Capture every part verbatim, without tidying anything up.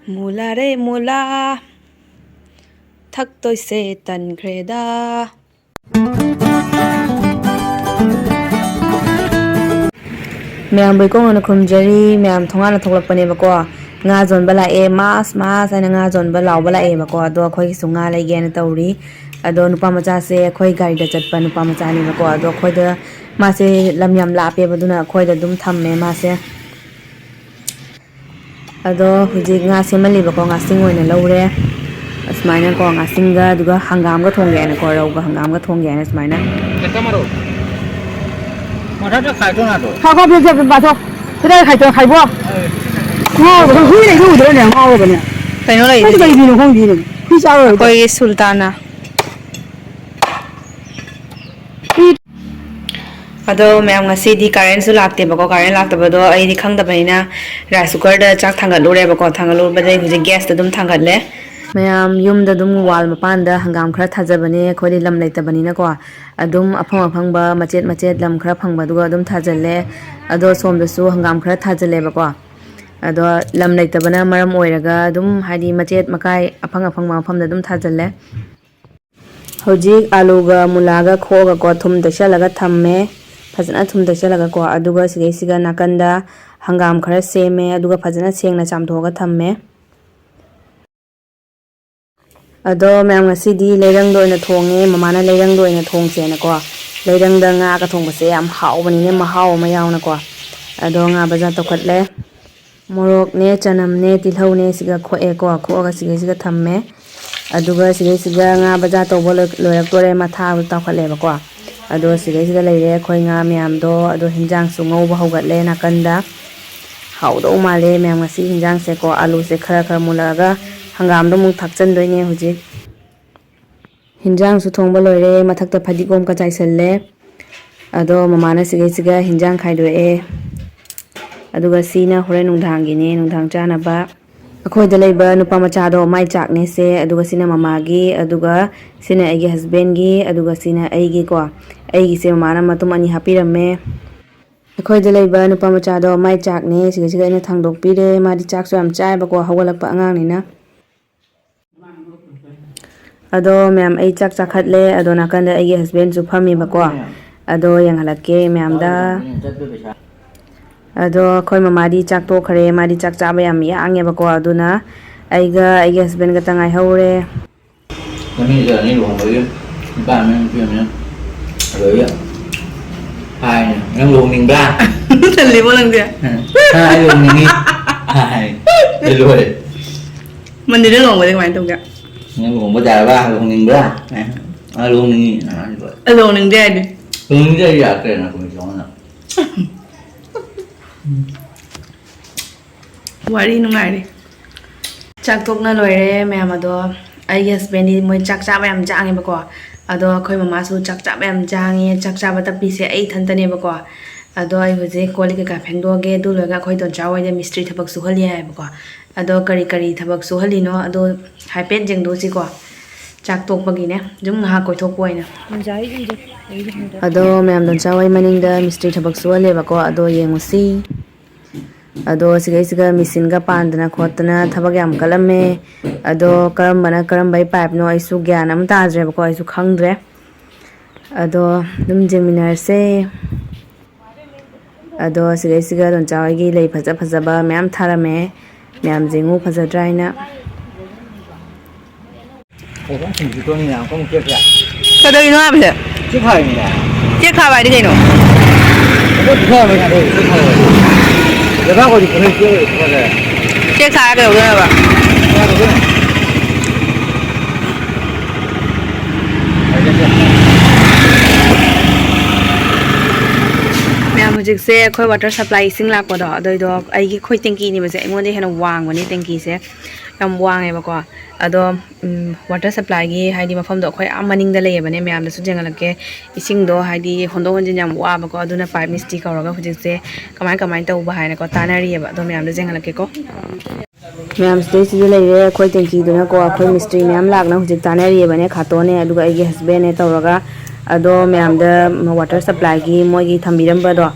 ꯃꯨꯂꯥꯔꯦ ꯃꯨꯂꯥ, ꯊꯛꯇꯣꯏꯁꯦ ꯇꯟꯈ꯭ꯔꯦꯗ꯫ ꯃꯌꯥꯝꯕꯨ ꯏꯀꯣꯡ ꯑꯣꯏꯅ ꯈꯨꯔꯨꯝꯖꯔꯤ꯫ ꯃꯌꯥꯝ ꯊꯣꯡꯒꯥꯟꯅ ꯊꯣꯛꯂꯛꯄꯅꯦꯕꯀꯣ꯫ ꯉꯥ ꯌꯣꯟꯕ ꯂꯥꯛꯑꯦ, "ꯃꯥꯁ, ꯃꯥꯁ" ꯍꯥꯏꯅ ꯉꯥ ꯌꯣꯟꯕ ꯂꯥꯎꯕ ꯂꯥꯛꯑꯦꯕꯀꯣ꯫ ꯑꯗꯣ ꯑꯩꯈꯣꯏꯒꯤꯁꯨ ꯉꯥ ꯂꯩꯒꯦꯅ ꯇꯧꯔꯤ꯫ ꯑꯗꯣ ꯅꯨꯄꯥ ꯃꯆꯥꯁꯦ ꯑꯩꯈꯣꯏ ꯒꯥꯔꯤꯗ ꯆꯠꯄ ꯅꯨꯄꯥ ꯃꯆꯥꯅꯦꯕꯀꯣ꯫ ꯑꯗꯣ ꯑꯩꯈꯣꯏꯗ, ꯃꯥꯁꯦ ꯂꯝ ꯌꯥꯝ ꯂꯥꯞꯄꯦꯕ, ꯑꯗꯨꯅ ꯑꯩꯈꯣꯏꯗ ꯑꯗꯨꯝ ꯊꯝꯃꯦ ꯃꯥꯁꯦ꯫ ꯑꯗꯣ ꯍꯧꯖꯤꯛ ꯉꯥ ꯁꯦꯝꯍꯜꯂꯤꯕꯀꯣ, ꯉꯥꯁꯤꯡ ꯑꯣꯏꯅ ꯂꯧꯔꯦ꯫ ꯑꯁꯨꯃꯥꯏꯅꯀꯣ, ꯉꯥꯁꯤꯡꯒ ꯑꯗꯨꯒ ꯍꯪꯒꯥꯝꯒ ꯊꯣꯡꯒꯦ ꯍꯥꯏꯅꯀꯣ, ꯔꯧꯒ ꯍꯪꯒꯥꯝꯒ ꯊꯣꯡꯒꯦ ꯍꯥꯏꯅ ꯁꯨꯃꯥꯏꯅ꯫ ꯃꯊꯛꯇ ꯈꯥꯏꯗꯣꯛ ꯉꯥꯗꯣ꯫ ꯈꯥꯎ, ꯈꯥꯎ, ꯄꯤꯔꯛꯀꯦ, ꯄꯤꯔꯛꯀꯦ, ꯄꯥꯊꯣꯛ꯫ ꯀꯗꯥꯏ ꯈꯥꯏꯗꯣꯛ, ꯈꯥꯏꯕꯣ? ꯉꯥꯎꯔꯕꯅꯦ, ꯍꯨꯏ ꯂꯩꯗꯣ ꯎꯗ꯭ꯔꯣꯅꯦ? ꯉꯥꯎꯔꯕꯅꯦ꯫ ꯀꯩꯅꯣ ꯂꯩꯗꯨꯗꯤ? ꯃꯁꯤ ꯀꯩ ꯍꯨꯏꯅꯣ ꯈꯪꯗꯦꯅꯦ꯫ ꯍꯨꯏ ꯆꯥꯔꯣꯏ꯫ ꯑꯩꯈꯣꯏꯒꯤ ꯁꯨꯜꯇꯥꯅꯥ꯫ ꯑꯗꯣ ꯃꯌꯥꯝ, ꯉꯁꯤꯗꯤ ꯀꯔꯦꯟꯁꯨ ꯂꯥꯛꯇꯦꯕꯀꯣ꯫ ꯀꯔꯦꯟ ꯂꯥꯛꯇꯕꯗꯣ ꯑꯩꯗꯤ ꯈꯪꯗꯕꯅꯤꯅ rice cookerꯗ ꯆꯥꯛ ꯊꯥꯡꯒꯠꯂꯨꯔꯦꯕꯀꯣ꯫ ꯊꯥꯡꯒꯠꯂꯨꯕꯗꯩ ꯍꯧꯖꯤꯛ gasꯇ ꯑꯗꯨꯝ ꯊꯥꯡꯒꯠꯂꯦ꯫ ꯃꯌꯥꯝ, ꯌꯨꯝꯗ ꯑꯗꯨꯝ wall ꯃꯄꯥꯟꯗ ꯍꯪꯒꯥꯝ ꯈꯔ ꯊꯥꯖꯕꯅꯦ꯫ ꯑꯩꯈꯣꯏꯗꯤ ꯂꯝ ꯂꯩꯇꯕꯅꯤꯅꯀꯣ꯫ ꯑꯗꯨꯝ ꯑꯐꯪ ꯑꯐꯪꯕ ꯃꯆꯦꯠ ꯃꯆꯦꯠ ꯂꯝ ꯈꯔ ꯐꯪꯕꯗꯨꯒ ꯑꯗꯨꯝ ꯊꯥꯖꯜꯂꯦ꯫ ꯑꯗꯣ ꯁꯣꯝꯗꯁꯨ ꯍꯪꯒꯥꯝ ꯈꯔ ꯊꯥꯖꯜꯂꯦꯕꯀꯣ꯫ ꯑꯗꯣ ꯂꯝ ꯂꯩꯇꯕꯅ ꯃꯔꯝ ꯑꯣꯏꯔꯒ ꯑꯗꯨꯝ, ꯍꯥꯏꯗꯤ, ꯃꯆꯦꯠ ꯃꯀꯥꯏ ꯑꯐꯪ ꯑꯐꯪꯕ ꯃꯐꯝꯗ ꯑꯗꯨꯝ ꯊꯥꯖꯜꯂꯦ꯫ ꯍꯧꯖꯤꯛ ꯑꯥꯂꯨꯒ ꯃꯨꯂꯥꯒ ꯈꯣꯛꯑꯒꯀꯣ, ꯊꯨꯝ ꯇꯩꯁꯜꯂꯒ ꯊꯝꯃꯦ꯫ ꯐꯖꯅ ꯊꯨꯝ ꯇꯩꯁꯜꯂꯒꯀꯣ꯫ ꯑꯗꯨꯒ ꯁꯤꯗꯩꯁꯤꯒ ꯅꯥꯀꯟꯗ ꯍꯪꯒꯥꯝ ꯈꯔ ꯁꯦꯝꯃꯦ꯫ ꯑꯗꯨꯒ ꯐꯖꯅ ꯁꯦꯡꯅ ꯆꯥꯝꯊꯣꯛꯑꯒ ꯊꯝꯃꯦ꯫ ꯑꯗꯣ ꯃꯌꯥꯝ, ꯉꯁꯤꯗꯤ ꯂꯩꯔꯪꯗ ꯑꯣꯏꯅ ꯊꯣꯡꯉꯦ꯫ ꯃꯃꯥꯅ ꯂꯩꯔꯪꯗ ꯑꯣꯏꯅ ꯊꯣꯡꯁꯦꯅꯀꯣ꯫ ꯂꯩꯔꯪꯗ ꯉꯥꯒ ꯊꯣꯡꯕꯁꯦ ꯌꯥꯝ ꯍꯥꯎꯕꯅꯤꯅꯦ, ꯃꯍꯥꯎ ꯑꯃ ꯌꯥꯎꯅꯀꯣ꯫ ꯑꯗꯣ ꯉꯥ ꯕꯖꯥꯔ ꯇꯧꯈꯠꯂꯦ꯫ ꯃꯣꯔꯣꯛꯅꯦ, ꯆꯅꯝꯅꯦ, ꯇꯤꯜꯍꯧꯅꯦ, ꯁꯤꯒ ꯈꯣꯛꯑꯦꯀꯣ꯫ ꯈꯣꯛꯑꯒ ꯁꯤꯒꯩꯁꯤꯒ ꯊꯝꯃꯦ꯫ ꯑꯗꯨꯒ ꯁꯤꯒꯩꯁꯤꯒ ꯉꯥ ꯕꯖꯥꯔ ꯇꯧꯕ ꯂꯣꯏ-, ꯂꯣꯏꯔꯛꯇꯣꯔꯦ꯫ ꯃꯊꯥꯕꯨ ꯇꯥꯎꯈꯠꯂꯦꯕꯀꯣ꯫ ꯑꯗꯣ ꯁꯤꯗꯩꯁꯤꯗ ꯂꯩꯔꯦ ꯑꯩꯈꯣꯏ ꯉꯥ ꯃꯌꯥꯝꯗꯣ꯫ ꯑꯗꯣ ꯍꯤꯟꯖꯥꯡꯁꯨ ꯉꯧꯕ ꯍꯧꯒꯠꯂꯦ ꯅꯥꯀꯟꯗ꯫ ꯍꯥꯎꯗꯧ ꯃꯥꯜꯂꯦ ꯃꯌꯥꯝ ꯉꯁꯤ ꯍꯤꯟꯖꯥꯡꯁꯦꯀꯣ꯫ ꯑꯥꯂꯨꯁꯦ ꯈꯔ ꯈꯔ ꯃꯨꯜꯂꯛꯑꯒ ꯍꯪꯒꯥꯝꯗꯣ ꯑꯃꯨꯛ ꯊꯥꯛꯆꯟꯗꯣꯏꯅꯦ ꯍꯧꯖꯤꯛ꯫ ꯍꯤꯟꯖꯥꯡꯁꯨ ꯊꯣꯡꯕ ꯂꯣꯏꯔꯦ꯫ ꯃꯊꯛꯇ ꯐꯗꯤꯒꯣꯝꯒ ꯆꯥꯏꯁꯜꯂꯦ꯫ ꯑꯗꯣ ꯃꯃꯥꯅ ꯁꯤꯒꯩꯁꯤꯒ ꯍꯤꯟꯖꯥꯡ ꯈꯥꯏꯗꯣꯛꯑꯦ꯫ ꯑꯗꯨꯒ ꯁꯤꯅ ꯍꯣꯔꯦꯟ ꯅꯨꯡꯗꯥꯡꯒꯤꯅꯦ, ꯅꯨꯡꯗꯥꯡ ꯆꯥꯅꯕ꯫ ꯑꯩꯈꯣꯏꯗ ꯂꯩꯕ ꯅꯨꯄꯥ ꯃꯆꯥꯗꯣ ꯃꯥꯏ ꯆꯥꯛꯅꯦꯁꯦ꯫ ꯑꯗꯨꯒ ꯁꯤꯅ ꯃꯃꯥꯒꯤ, ꯑꯗꯨꯒ ꯁꯤꯅ ꯑꯩꯒꯤ husbandꯒꯤ, ꯑꯗꯨꯒ ꯁꯤꯅ ꯑꯩꯒꯤꯀꯣ꯫ ꯑꯩꯒꯤꯁꯦ ꯃꯃꯥꯅ ꯃꯇꯨꯝ ꯑꯅꯤ ꯍꯥꯞꯄꯤꯔꯝꯃꯦ꯫ ꯑꯩꯈꯣꯏꯗ ꯂꯩꯕ ꯅꯨꯄꯥ ꯃꯆꯥꯗꯣ ꯃꯥꯏ ꯆꯥꯛꯅꯦ ꯁꯤꯒꯤꯁꯤꯒ ꯑꯩꯅ ꯊꯥꯡꯗꯣꯛꯄꯤꯔꯦ꯫ ꯃꯥꯗꯤ ꯆꯥꯛꯁꯨ ꯌꯥꯝ ꯆꯥꯏꯕꯀꯣ, ꯍꯧꯒꯠꯂꯛꯄ ꯑꯉꯥꯡꯅꯤꯅ꯫ ꯑꯗꯣ ꯃꯌꯥꯝ, ꯑꯩ ꯆꯥꯛ ꯆꯥꯈꯠꯂꯦ꯫ ꯑꯗꯣ ꯅꯥꯀꯟꯗ ꯑꯩꯒꯤ ꯍꯁꯕꯦꯟꯁꯨ ꯐꯝꯃꯤꯕꯀꯣ꯫ ꯑꯗꯣ ꯌꯦꯡꯍꯜꯂꯛꯀꯦ ꯃꯌꯥꯝꯗ꯫ ꯑꯗꯣ ꯑꯩꯈꯣꯏ ꯃꯃꯥꯗꯤ ꯆꯥꯛ ꯇꯣꯛꯈ꯭ꯔꯦ꯫ ꯃꯥꯗꯤ ꯆꯥꯛ ꯆꯥꯕ ꯌꯥꯝ ꯌꯥꯡꯉꯦꯕꯀꯣ꯫ ꯑꯗꯨꯅ ꯑꯩꯒ ꯑꯩꯒꯤ ꯍꯁꯕꯦꯟ ꯈꯛꯇ ꯉꯥꯏꯍꯧꯔꯦ꯫ ꯂꯝꯖꯦꯜ ꯑꯅꯤ ꯂꯨꯍꯣꯡꯕꯒꯤ ꯅꯨꯄꯥ ꯑꯃꯅꯦ ꯅꯨꯄꯤ ꯑꯃꯅꯦ꯫ ꯑꯗꯒꯤ ꯍꯥꯏꯅꯦ, "ꯅꯪ ꯂꯨꯍꯣꯡꯅꯤꯡꯕ꯭ꯔꯥ?" ꯇꯜꯂꯤꯕꯣ ꯅꯪꯗꯤ? "ꯑ, ꯑꯩ ꯂꯨꯍꯣꯡꯅꯤꯡꯉꯤ" ꯍꯥꯏ꯫ ꯑꯩ ꯂꯣꯏꯔꯦ꯫ ꯃꯟꯗꯤꯔꯗ ꯂꯨꯍꯣꯡꯕꯗꯤ ꯀꯃꯥꯏꯅ ꯇꯧꯒꯦ? "ꯅꯪ ꯂꯨꯍꯣꯡꯕ ꯇꯥꯔꯕ? ꯂꯨꯍꯣꯡꯅꯤꯡꯕ꯭ꯔꯥ?" "ꯑ, ꯂꯨꯍꯣꯡꯅꯤꯡꯉꯤ" ꯍꯥꯏ ꯂꯣꯏꯔꯦ꯫ ꯑꯩ ꯂꯨꯍꯣꯡꯅꯤꯡꯗꯦ ꯍꯥꯏꯗꯤ? "ꯂꯨꯍꯣꯡꯅꯤꯡꯗꯦ ꯍꯥꯏꯗꯤ ꯌꯥꯔꯛꯇ꯭ꯔꯦꯅ ꯀꯨꯝꯍꯩ ꯆꯥꯎꯅ꯫ ꯋꯥꯔꯤ ꯅꯨꯡꯉꯥꯏꯔꯤ꯫ ꯆꯥꯛ ꯇꯣꯛꯅ ꯂꯣꯏꯔꯦ ꯃꯌꯥꯝ꯫ ꯑꯗꯣ ꯑꯩꯒꯤ ꯍꯁꯕꯦꯟꯗꯤ ꯃꯣꯏ ꯆꯥꯛ ꯆꯥꯕ ꯌꯥꯝ ꯆꯥꯡꯉꯦꯕꯀꯣ꯫ ꯑꯗꯣ ꯑꯩꯈꯣꯏ ꯃꯃꯥꯁꯨ ꯆꯥꯛ ꯆꯥꯕ ꯌꯥꯝ ꯆꯥꯡꯉꯦ꯫ ꯆꯥꯛ ꯆꯥꯕ ꯇꯞꯄꯤꯁꯦ ꯑꯩ ꯏꯊꯟꯇꯅꯦꯕꯀꯣ꯫ ꯑꯗꯣ ꯑꯩ ꯍꯧꯖꯤꯛ ꯀꯣꯜ ꯂꯤꯛ ꯀꯩꯀꯥ ꯐꯦꯡꯗꯣꯛꯑꯒꯦ꯫ ꯑꯗꯨ ꯂꯣꯏꯔꯒ ꯑꯩꯈꯣꯏ ꯗꯣꯟꯆꯥ ꯍꯣꯏꯗ ꯃꯤꯁꯇ꯭ꯔꯤ ꯊꯕꯛ ꯁꯨꯍꯜꯂꯤ ꯍꯥꯏꯌꯦꯕꯀꯣ꯫ ꯑꯗꯣ ꯀꯔꯤ ꯀꯔꯤ ꯊꯕꯛ ꯁꯨꯍꯜꯂꯤꯅꯣ ꯑꯗꯣ ꯍꯥꯏꯐꯦꯠ ꯌꯦꯡꯗꯣꯛꯁꯤꯀꯣ꯫ ꯆꯥꯛ ꯇꯣꯛꯄꯒꯤꯅꯦ꯫ ꯁꯨꯝ ꯉꯥꯏꯍꯥꯛ ꯀꯣꯏꯊꯣꯛꯄ ꯑꯣꯏꯅ꯫ ꯑꯗꯣ ꯃꯌꯥꯝ, ꯗꯣꯟꯆꯥ ꯍꯣꯏ ꯃꯅꯤꯡꯗ ꯃꯤꯁꯇ꯭ꯔꯤ ꯊꯕꯛ ꯁꯨꯍꯜꯂꯦꯕꯀꯣ꯫ ꯑꯗꯣ ꯌꯦꯡꯉꯨꯁꯤ꯫ ꯑꯗꯣ ꯁꯤꯒꯩꯁꯤꯒ ꯃꯦꯆꯤꯟꯒ ꯄꯥꯟꯗꯅ ꯈꯣꯠꯇꯅ ꯊꯕꯛ ꯌꯥꯝ ꯀꯜꯂꯝꯃꯦ꯫ ꯑꯗꯣ ꯀꯔꯝꯕꯅ ꯀꯔꯝꯕꯩ ꯄꯥꯏꯞꯅꯣ ꯑꯩꯁꯨ ꯒ꯭ꯌꯥꯟ ꯑꯃ ꯇꯥꯗ꯭ꯔꯦꯕꯀꯣ, ꯑꯩꯁꯨ ꯈꯪꯗ꯭ꯔꯦ꯫ ꯑꯗꯣ ꯑꯗꯨꯝ ꯌꯦꯡꯃꯤꯟꯅꯔꯁꯦ꯫ ꯑꯗꯣ ꯁꯤꯗꯩꯁꯤꯒ ꯗꯣꯟꯆꯥ ꯍꯣꯏꯒꯤ ꯂꯩ ꯐꯖ ꯐꯖꯕ ꯃꯌꯥꯝ ꯊꯥꯔꯝꯃꯦ꯫ ꯃꯌꯥꯝ ꯌꯦꯡꯉꯨ ꯐꯖꯗ꯭ꯔꯥ ꯍꯥꯏꯅ꯫ ꯀꯩꯅꯣ ꯁꯤꯡꯖꯨꯗꯣ ꯃꯌꯥꯝ ꯀꯃꯨꯛ ꯆꯦꯛ ꯁꯥ-, ꯀꯩꯗꯧꯔꯤꯅꯣ ꯍꯥꯏꯕꯁꯦ? ꯆꯦꯛ ꯁꯥꯔꯤꯅꯦ꯫ ꯆꯦꯛ ꯁꯥꯕ ꯍꯥꯏꯗꯤ ꯀꯩꯅꯣ? ꯑꯗꯣ ꯄꯨꯊꯔꯝꯃꯣꯏꯅꯦ, ꯑꯗꯣ ꯆꯦꯛ ꯁꯥꯔꯒ꯫ ꯂꯩꯕꯥꯛ ꯑꯣꯏꯗꯤ ꯐꯖꯅ ꯆꯦꯛ ꯑꯣꯏꯗꯤ ꯐꯖꯔꯦ꯫ ꯆꯦꯛ ꯁꯥꯔ ꯀꯩꯗꯧꯗꯣꯏꯅꯣꯕ? ꯁꯥꯔꯒ꯫ ꯃꯌꯥꯝ, ꯍꯧꯖꯤꯛꯁꯦ ꯑꯩꯈꯣꯏ ꯋꯥꯇꯔ ꯁꯄ꯭ꯂꯥꯏ ꯏꯁꯤꯡ ꯂꯥꯛꯄꯗꯣ, ꯑꯗꯨꯏꯗꯣ ꯑꯩꯒꯤ, ꯑꯩꯈꯣꯏ ꯇꯦꯡꯀꯤꯅꯦꯕꯁꯦ, ꯑꯩꯉꯣꯟꯗꯩ ꯍꯦꯟꯅ ꯋꯥꯡꯕꯅꯤ ꯇꯦꯡꯀꯤꯁꯦ, ꯌꯥꯝ ꯋꯥꯡꯉꯦꯕꯀꯣ꯫ ꯑꯗꯣ ꯎꯝ, ꯋꯥꯇꯔ ꯁꯄ꯭ꯂꯥꯏꯒꯤ ꯍꯥꯏꯗꯤ ꯃꯐꯝꯗꯣ ꯑꯩꯈꯣꯏ ꯑꯥ ꯃꯅꯤꯡꯗ ꯂꯩꯌꯦꯕꯅꯦ, ꯃꯌꯥꯝꯗꯁꯨ ꯌꯦꯡꯍꯜꯂꯛꯀꯦ꯫ ꯏꯁꯤꯡꯗꯣ ꯍꯥꯏꯗꯤ ꯍꯣꯟꯗꯣꯛ ꯍꯣꯟꯖꯤꯟ ꯌꯥꯝ ꯋꯥꯕꯀꯣ, ꯑꯗꯨꯅ ꯄꯥꯏꯞ ꯃꯤꯁꯇ꯭ꯔꯤ ꯀꯧꯔꯒ ꯍꯧꯖꯤꯛꯁꯦ ꯀꯃꯥꯏ ꯀꯃꯥꯏꯅ ꯇꯧꯕ ꯍꯥꯏꯅꯀꯣ ꯇꯥꯟꯅꯔꯤꯑꯕ꯫ ꯑꯗꯣ ꯃꯌꯥꯝꯗ ꯌꯦꯡꯍꯜꯂꯛꯀꯦꯀꯣ꯫ ꯃꯌꯥꯝ ꯁꯤꯗꯩꯁꯤꯗ ꯂꯩꯔꯦ ꯑꯩꯈꯣꯏ ꯇꯦꯡꯀꯤꯗꯨꯅꯀꯣ, ꯑꯩꯈꯣꯏ ꯃꯤꯁꯇ꯭ꯔꯤ ꯃꯌꯥꯝ ꯂꯥꯛꯅ ꯍꯧꯖꯤꯛ ꯇꯥꯟꯅꯔꯤꯑꯕꯅꯦ, ꯈꯥꯇꯣꯟꯅꯦ ꯑꯗꯨꯒ ꯑꯩꯒꯤ ꯍꯁꯕꯦꯟꯅꯦ ꯇꯧꯔꯒ꯫ ꯑꯗꯣ ꯃꯌꯥꯝꯗ ꯋꯥꯇꯔ ꯁꯄ꯭ꯂꯥꯏꯒꯤ ꯃꯣꯏꯒꯤ ꯊꯝꯕꯤꯔꯝꯕꯗꯣ,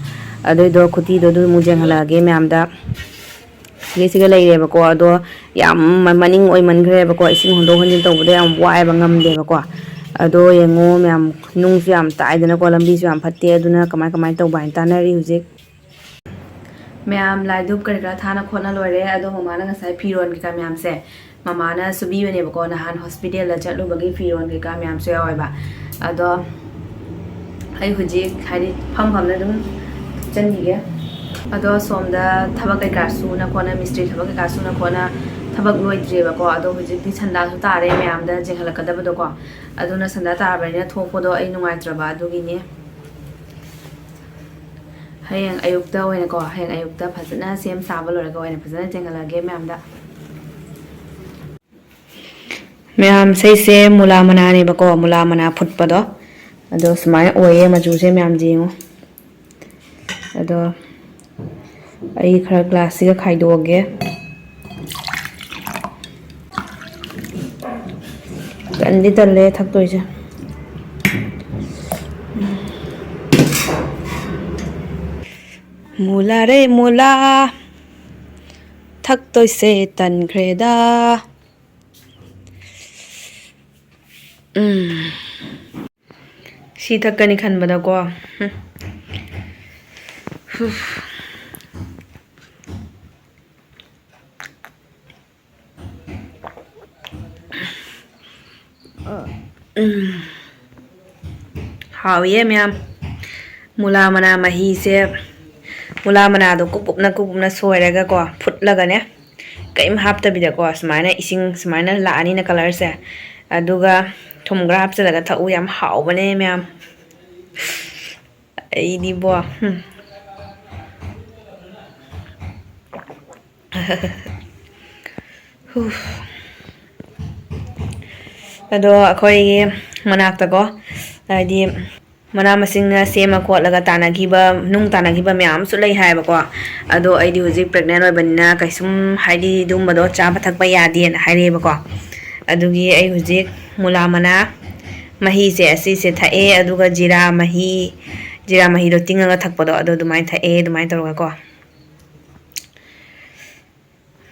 ꯑꯗꯨꯏꯗꯣ ꯈꯨꯇꯤꯗꯣ ꯑꯗꯨ ꯑꯃꯨꯛ ꯌꯦꯡꯍꯜꯂꯛꯑꯒꯦ ꯃꯌꯥꯝꯗ꯫ ꯁꯤꯒꯩꯁꯤꯒ ꯂꯩꯔꯦꯕꯀꯣ꯫ ꯑꯗꯣ ꯌꯥꯝ ꯃ-, ꯃꯅꯤꯡ ꯑꯣꯏꯃꯟꯈ꯭ꯔꯦꯕꯀꯣ, ꯏꯁꯤꯡ ꯍꯣꯟꯗꯣꯛ ꯍꯣꯟꯖꯤꯟ ꯇꯧꯕꯗ ꯌꯥꯝ ꯋꯥꯏꯑꯦꯕ, ꯉꯝꯗꯦꯕꯀꯣ꯫ ꯑꯗꯣ ꯌꯦꯡꯉꯣ ꯃꯌꯥꯝ, ꯅꯨꯡꯁꯨ ꯌꯥꯝ ꯇꯥꯏꯗꯅꯀꯣ, ꯂꯝꯕꯤꯁꯨ ꯌꯥꯝ ꯐꯠꯇꯦ꯫ ꯑꯗꯨꯅ ꯀꯃꯥꯏ ꯀꯃꯥꯏꯅ ꯇꯧꯕ ꯍꯥꯏꯅ ꯇꯥꯟꯅꯔꯤ ꯍꯧꯖꯤꯛ꯫ ꯃꯌꯥꯝ ꯂꯥꯏ ꯙꯨꯞ ꯀꯔꯤ ꯀꯔꯥ ꯊꯥꯅ ꯈꯣꯠꯅ ꯂꯣꯏꯔꯦ꯫ ꯑꯗꯣ ꯃꯃꯥꯅ ꯉꯁꯥꯏ ꯐꯤꯔꯣꯟ ꯀꯩꯀꯥ ꯃꯌꯥꯝꯁꯦ ꯃꯃꯥꯅ ꯁꯨꯕꯤꯕꯅꯦꯕꯀꯣ, ꯅꯍꯥꯟ ꯍꯣꯁꯄꯤꯇꯥꯜꯗ ꯆꯠꯂꯨꯕꯒꯤ ꯐꯤꯔꯣꯟ ꯀꯩꯀꯥ ꯃꯌꯥꯝꯁꯨ ꯌꯥꯎꯋꯦꯕ꯫ ꯑꯗꯣ ꯑꯩ ꯍꯧꯖꯤꯛ ꯍꯥꯏꯗꯤ ꯐꯝ ꯐꯝꯅ ꯑꯗꯨꯝ ꯊꯨꯞꯆꯟꯈꯤꯒꯦ꯫ ꯑꯗꯣ ꯁꯣꯝꯗ ꯊꯕꯛ ꯀꯩꯀꯥ ꯁꯨꯅ ꯈꯣꯠꯅ, ꯃꯤꯁꯇ꯭ꯔꯤ ꯊꯕꯛ ꯀꯩꯀꯥ ꯁꯨꯅ ꯈꯣꯠꯅ ꯊꯕꯛ ꯂꯣꯏꯗ꯭ꯔꯤꯕꯀꯣ꯫ ꯑꯗꯣ ꯍꯧꯖꯤꯛꯇꯤ ꯁꯟꯗꯥꯁꯨ ꯇꯥꯔꯦ ꯃꯌꯥꯝꯗ ꯌꯦꯡꯍꯜꯂꯛꯀꯗꯕꯗꯣꯀꯣ꯫ ꯑꯗꯨꯅ ꯁꯟꯗꯥ ꯇꯥꯔꯕꯅꯤꯅ ꯊꯣꯛꯄꯗꯣ ꯑꯩ ꯅꯨꯡꯉꯥꯏꯇ꯭ꯔꯕ, ꯑꯗꯨꯒꯤꯅꯦ꯫ ꯍꯌꯦꯡ ꯑꯌꯨꯛꯇ ꯑꯣꯏꯅꯀꯣ, ꯍꯌꯦꯡ ꯑꯌꯨꯛꯇ ꯐꯖꯅ ꯁꯦꯝ ꯁꯥꯕ ꯂꯣꯏꯔꯒ ꯑꯣꯏꯅ ꯐꯖꯅ ꯌꯦꯡꯍꯜꯂꯒꯦ ꯃꯌꯥꯝꯗ꯫ ꯃꯌꯥꯝ, ꯁꯤꯁꯦ ꯃꯨꯂꯥ ꯃꯅꯥꯅꯦꯕꯀꯣ, ꯃꯨꯂꯥ ꯃꯅꯥ ꯐꯨꯠꯄꯗꯣ꯫ ꯑꯗꯣ ꯁꯨꯃꯥꯏꯅ ꯑꯣꯏꯌꯦ ꯃꯆꯨꯁꯦ ꯃꯌꯥꯝ, ꯌꯦꯡꯉꯣ꯫ ꯑꯗꯣ ꯑꯩ ꯈꯔ ꯒ꯭ꯂꯥꯁꯁꯤꯒ ꯈꯥꯏꯗꯣꯛꯑꯒꯦ꯫ ꯇꯟꯗꯤ ꯇꯜꯂꯦ ꯊꯛꯇꯣꯏꯁꯦ꯫ ꯃꯨꯂꯥ ꯔꯦ ꯃꯨꯂꯥ, ꯊꯛꯇꯣꯏꯁꯦ ꯇꯟꯈ꯭ꯔꯦꯗ꯫ ꯎꯝ꯫ ꯁꯤ ꯊꯛꯀꯅꯤ ꯈꯟꯕꯗꯀꯣ꯫ ꯎꯝ꯫ ꯍꯨꯐ꯫ ꯎꯝ꯫ ꯍꯥꯎꯏꯌꯦ ꯃꯌꯥꯝ꯫ ꯃꯨꯂꯥ ꯃꯅꯥ ꯃꯍꯤꯁꯦ, ꯃꯨꯂꯥ ꯃꯅꯥꯗꯣ ꯀꯨꯞ ꯀꯨꯞꯅ, ꯀꯨꯞ ꯀꯨꯞꯅ ꯁꯣꯏꯔꯒꯀꯣ, ꯐꯨꯠꯂꯒꯅꯦ, ꯀꯩꯝ ꯍꯥꯞꯇꯕꯤꯗꯀꯣ, ꯁꯨꯃꯥꯏꯅ ꯏꯁꯤꯡ ꯁꯨꯃꯥꯏꯅ ꯂꯥꯛꯑꯅꯤꯅ ꯀꯂꯔꯁꯦ, ꯑꯗꯨꯒ ꯊꯨꯝ ꯈꯔ ꯍꯥꯞꯆꯤꯜꯂꯒ ꯊꯛꯎ꯫ ꯌꯥꯝ ꯍꯥꯎꯕꯅꯦ ꯃꯌꯥꯝ꯫ ꯑꯩꯗꯤꯕꯣ, ꯍꯨꯝ꯫ ꯍꯨꯐ꯫ ꯑꯗꯣ ꯑꯩꯈꯣꯏꯒꯤ ꯃꯅꯥꯛꯇꯀꯣ, ꯍꯥꯏꯗꯤ ꯃꯅꯥ ꯃꯁꯤꯡꯅ ꯁꯦꯝꯃ ꯈꯣꯠꯂꯒ ꯇꯥꯟꯅꯈꯤꯕ, ꯅꯨꯡ ꯇꯥꯟꯅꯈꯤꯕ ꯃꯌꯥꯝ ꯑꯃꯁꯨ ꯂꯩ ꯍꯥꯏꯌꯦꯕꯀꯣ꯫ ꯑꯗꯣ ꯑꯩꯗꯤ ꯍꯧꯖꯤꯛ pregnant ꯑꯣꯏꯕꯅꯤꯅ ꯀꯩꯁꯨꯝ, ꯍꯥꯏꯗꯤ, ꯑꯗꯨꯒꯨꯝꯕꯗꯣ ꯆꯥꯕ ꯊꯛꯄ ꯌꯥꯗꯦꯅ ꯍꯥꯏꯔꯛꯑꯦꯕꯀꯣ꯫ ꯑꯗꯨꯒꯤ ꯑꯩ ꯍꯧꯖꯤꯛ ꯃꯨꯂꯥ ꯃꯅꯥ ꯃꯍꯤꯁꯦ ꯑꯁꯤꯁꯦ ꯊꯛꯑꯦ, ꯑꯗꯨꯒ ꯖꯤꯔꯥ ꯃꯍꯤ, ꯖꯤꯔꯥ ꯃꯍꯤꯗꯣ ꯇꯤꯡꯉꯒ ꯊꯛꯄꯗꯣ, ꯑꯗꯣ ꯑꯗꯨꯃꯥꯏꯅ ꯊꯛꯑꯦ, ꯑꯗꯨꯃꯥꯏꯅ ꯇꯧꯔꯒꯀꯣ꯫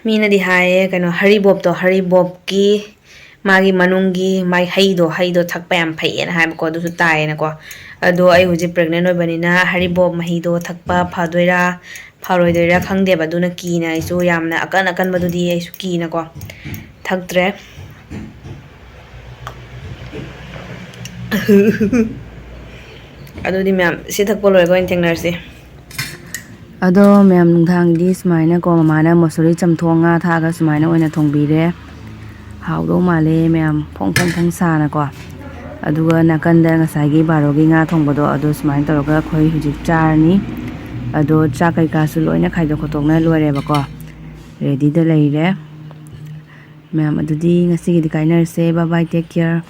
ꯃꯤꯅꯗꯤ ꯍꯥꯏꯌꯦ, ꯀꯩꯅꯣ, ꯍꯔꯤꯕꯣꯞꯇꯣ, ꯍꯔꯤꯕꯣꯞꯀꯤ ꯃꯥꯒꯤ ꯃꯅꯨꯡꯒꯤ ꯃꯥꯏ ꯍꯩꯗꯣ, ꯍꯩꯗꯣ ꯊꯛꯄ ꯌꯥꯝ ꯐꯩꯌꯦꯅ ꯍꯥꯏꯕꯀꯣ, ꯑꯗꯨꯁꯨ ꯇꯥꯏꯌꯦꯅꯀꯣ꯫ ꯑꯗꯣ ꯑꯩ ꯍꯧꯖꯤꯛ pregnant ꯑꯣꯏꯕꯅꯤꯅ ꯍꯔꯤꯕꯣꯞ ꯃꯍꯤꯗꯣ ꯊꯛꯄ ꯐꯗꯣꯏꯔꯥ ꯐꯔꯣꯏꯗꯣꯏꯔꯥ ꯈꯪꯗꯦꯕ, ꯑꯗꯨꯅ ꯀꯤꯅ ꯑꯩꯁꯨ ꯌꯥꯝꯅ ꯑꯀꯟ ꯑꯀꯟꯕꯗꯨꯗꯤ ꯑꯩꯁꯨ ꯀꯤꯅꯀꯣ ꯊꯛꯇ꯭ꯔꯦ꯫ ꯑꯗꯨꯗꯤ ꯃꯌꯥꯝ, ꯁꯤ ꯊꯛꯄ ꯂꯣꯏꯔꯒ ꯑꯣꯏꯅ ꯊꯦꯡꯅꯔꯁꯤ꯫ ꯑꯗꯣ ꯃꯌꯥꯝ, ꯅꯨꯡꯗꯥꯡꯒꯤꯗꯤ ꯁꯨꯃꯥꯏꯅꯀꯣ, ꯃꯃꯥꯅ ꯃꯁꯨꯔꯤ ꯆꯝꯊꯣꯡ ꯉꯥ ꯊꯥꯛꯑꯒ ꯁꯨꯃꯥꯏꯅ ꯑꯣꯏꯅ ꯊꯣꯡꯕꯤꯔꯦ꯫ ꯍꯥꯎꯗꯧ ꯃꯥꯜꯂꯦ ꯃꯌꯥꯝ, ꯐꯣꯡ ꯐꯣꯡ ꯐꯣꯡ ꯁꯥꯅꯀꯣ꯫ ꯑꯗꯨꯒ ꯅꯥꯀꯟꯗ ꯉꯁꯥꯏꯒꯤ ꯕꯥꯔꯣꯒꯤ ꯉꯥ ꯊꯣꯡꯕꯗꯣ, ꯑꯗꯣ ꯁꯨꯃꯥꯏꯅ ꯇꯧꯔꯒ ꯑꯩꯈꯣꯏ ꯍꯧꯖꯤꯛ ꯆꯥꯔꯅꯤ꯫ ꯑꯗꯣ ꯆꯥꯛ ꯀꯩꯀꯥꯁꯨ ꯂꯣꯏꯅ ꯈꯥꯏꯗꯣꯛ ꯈꯣꯠꯇꯣꯛꯅ ꯂꯣꯏꯔꯦꯕꯀꯣ, ꯔꯦꯗꯤꯗ ꯂꯩꯔꯦ꯫ ꯃꯌꯥꯝ, ꯑꯗꯨꯗꯤ ꯉꯁꯤꯒꯤꯗꯤ ꯀꯥꯏꯅꯔꯁꯦ꯫ Bye bye, take care꯫